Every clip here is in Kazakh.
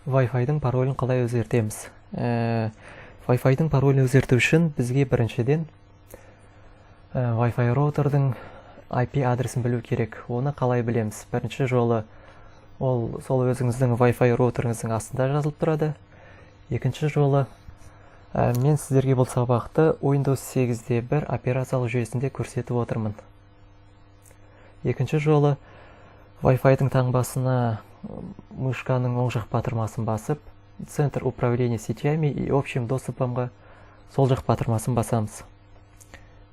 Wi-Fi-дің паролін қалай өзгертеміз? Wi-Fi-дің паролін өзгерту үшін бізге біріншіден Wi-Fi роутердің IP адресін білу керек. Оны қалай білеміз? Бірінші жолы ол сол өзіңіздің Wi-Fi роутеріңіздің астында жазылып тұрады. Екінші жолы, мен сіздерге бұл сабақты Windows 8.1 операциялық жүйесінде көрсетіп отырмын. Екінші жолы, Wi-Fi-дің таңбасына мышканың оң жақ батырмасын басып, Центр управления сетями и общим доступом сол жақ батырмасын басамыз.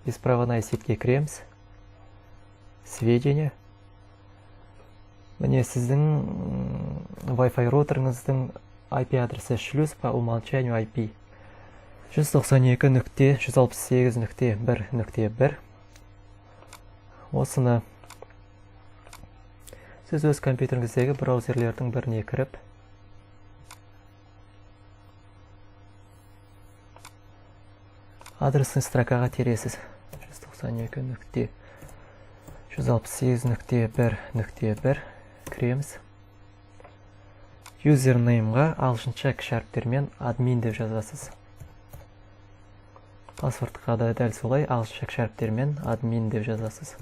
Беспроводная сеть ке кіреміз. Сведения. Міне, сіздің Wi-Fi роутеріңіздің IP адресі, шлюз по умолчанию IP 192.168.1.1. Осыны сіз өз компьютеріңіздегі браузерлердің біріне кіріп, адресный строка ға тересіз: 192.168.1.1. Кіреміз. Username ға ағылшынша кіші әріптермен админ деп жазасыз. Password қа да дәл солай ағылшынша кіші әріптермен админ деп жазасыз.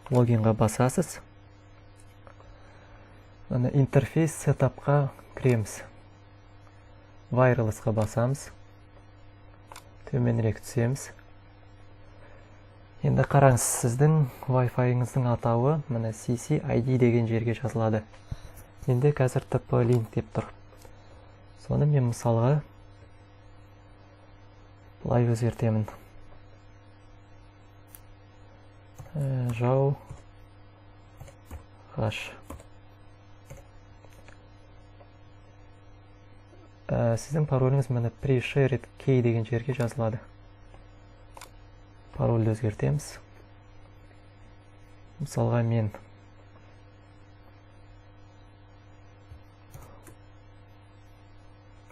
Логин ға басасыз. Міне, interface setup қа кіреміз. Wireless қа басамыз. Төменірек түсеміз. Енді қараңыз, сіздің Wi-Fi-ыңыздың атауы міне CCID деген жерге жазылады. Енді қазір TP-Link деп тұр. Соны мен мысалға былай өзгертемін. Жау ғаш. Сіздің пароліңіз міне pre-shared key деген жерге жазылады. Парольді өзгертеміз. Мысалға, мен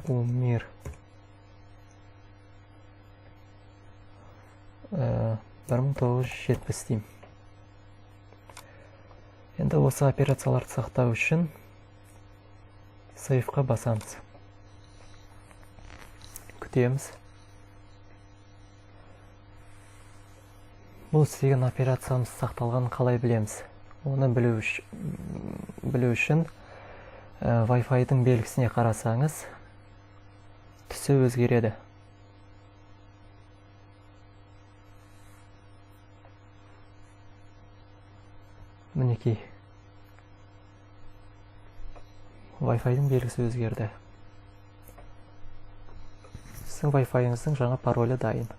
Умир 1970 деймін. Енді осы операцияларды сақтау үшін Save қа басамыз. Күтеміз. Бұл істеген операциямыз сақталғанын қалай білеміз? Оны білу үшін Wi-Fi-дің белгісіне қарасаңыз, түсі өзгереді. Мінекей, Wi-Fi-дің белгісі өзгерді. Сіздің Wi-Fi-ыңыздың жаңа паролі дайын.